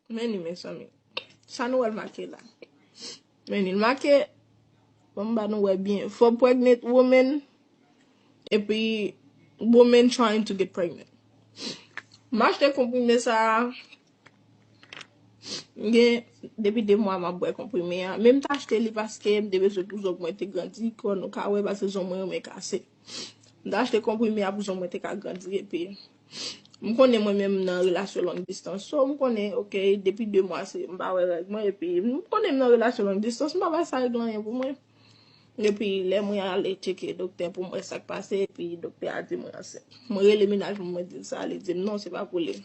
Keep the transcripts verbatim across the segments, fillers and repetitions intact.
Men li, mezanmi. Sa nou wè l make la. Men li, l make, ban m ba nou wè byen. For pregnant women, epi women trying to get pregnant. M achte konprime sa a, gen depi de mwa m ap bwè konprime a. Men m t achte li paske m te bezwen pou zong mwen te grandi, kò nou ka wè, paske zong mwen renmen kase. M t achte konprime a pou zong mwen te ka grandi, epi m konnen mwen menm m nan relasyon long distance. So, m konnen, ok, depi de mwa, se, m pa wè règ mwen, epi m konnen m nan relasyon long distance, m pa wè sa regle anyen pou mwen. Epi, lè mwen ale tcheke doktè pou m wè sa k pase, epi doktè a di mwen ansent. Mwen rele mennaj mwen, mwen di l sa, li di m non, se pa pou li.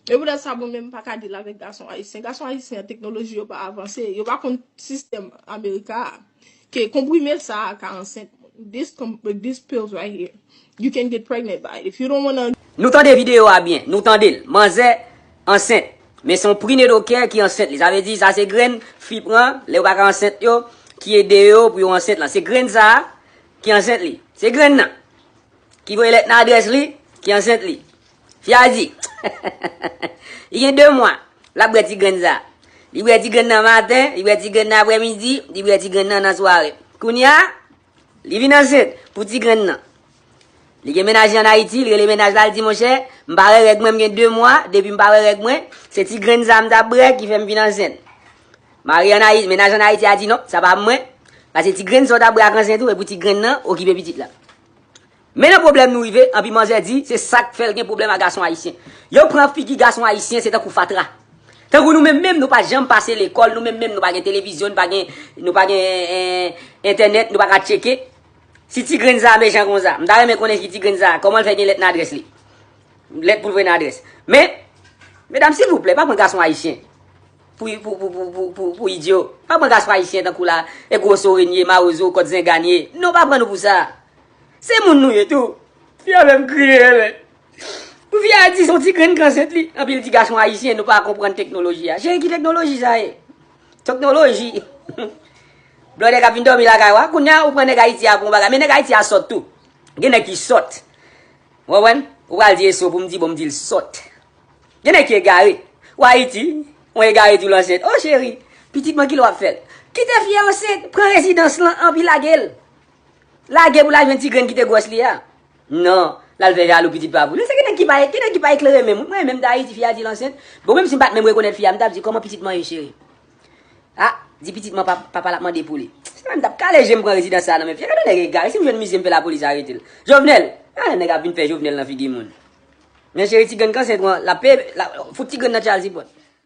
E poutèt sa, mwen menm, m pa ka deal avèk gason ayisyen. Gason ayisyen an, teknoloji yo pa avanse, yo pa konn sistèm Amerika a. Ke konprime sa a ka ansent. This, com- this pills right here, you can get pregnant by it. If you don't wanna Nou tande videyo a byen, nou tande l. Manzè ansent. Men se yon prenatal care ki ansent li. Sa vle di, sa se grenn fi pran, lè yo pa ka ansent yo, ki ede yo pou yo ansent lan. Se grenn sa a ki ansent li. Se grenn nan. Ki voye lèt nan adrès li, ki ansent li. Fi a di, li gen de mwa, l ap bwè ti grenn sa. Li bwè ti grenn nan maten, li bwè ti grenn nan aprèmidi, li bwè ti grenn nan nan sware. Kounye a, li vin ansent pou ti grenn nan. Li gen mennaj li ann Ayiti, li rele mennaj la, li di, monchè, m pa wè règ mwen, m gen de mwa, depi m pa wè règ mwen, se ti grenn sa m t ap bwè ki fè m vin ansent. Mari ann Ayiti, mennaj ann Ayiti a di non, sa pa mwen, paske ti grenn sa w t ap bwè ak ansent ou, e pou ti grenn nan okipe pitit la. Men nan pwoblèm nou rive, anpi manzè di, se sa k fè l gen pwoblèm ak gason ayisyen. Yo pran figi gason ayisyen, se tankou fatra. Tankou nou menm menm, nou pa janm pase lekòl, nou menm menm, nou pa gen televizyon, nou pa gen, nou pa gen eh, entènèt, nou pa ka tcheke. Si ti grenn sa a mechan konsa, m ta renmen konnen ki ti grenn sa a, kòman l fè gen lèt nan adrès li. Lèt pou l voye nan adrès. Men, medam, silvouplè, pa pran gason ayisyen pou, pou, pou, pou, pou, pou, pou idyo. Pa pran gason ayisyen tankou la, e gwo sorenye, mawozo, kòt zenganyen. Non, pa pran nou pou sa. Se moun nou ye tou. Fi a menm kriye, men. Pou fi a di se yon ti grenn k ansent li. Anpil ti gason ayisyen, nou pa konprann teknoloji a. Cheri, ki teknoloji sa ye? Teknoloji. Blòdè k ap vin dòmi lakay ou a, kounye a, ou pran nèg Ayiti a pou yon bagay. Men nèg Ayiti a sòt tou. Gen nèg ki sòt. Ou konprann? Ou pral di e so pou m di, bon, m di l sòt. Gen nèg ki egare. Ou Ayiti, yon egare di w l ansent. O cheri, pitit mwen, kilè w ap fè l? Kite fi a ansent, pran rezidans lan, anpi lage l. Lage pou l al jwenn ti grenn ki te gwòs li a. Non, l al fè jalou pitit pa pou li. Se gen nèg ki pa, gen nèg ki pa eklere menm. Mwen menm, m t Ayiti, fi a di l ansent. Bon, menm si m pa t menm rekonèt fi a, m t ap di, kòman pitit mwen ye, cheri? A, di pitit mwen pa, papa l ap mande pou li. Se mwen m t ap kale je m pran rezidans sa a nan men fi a. Gade nèg egare, si m jwenn mizye m fè lapolis arete l. Jovenel, gade nèg ap vin fè Jovenel nan figi moun. Men cheri, ti grenn k ansent ou an, l ap peye, l ap fout ti grenn nan child support.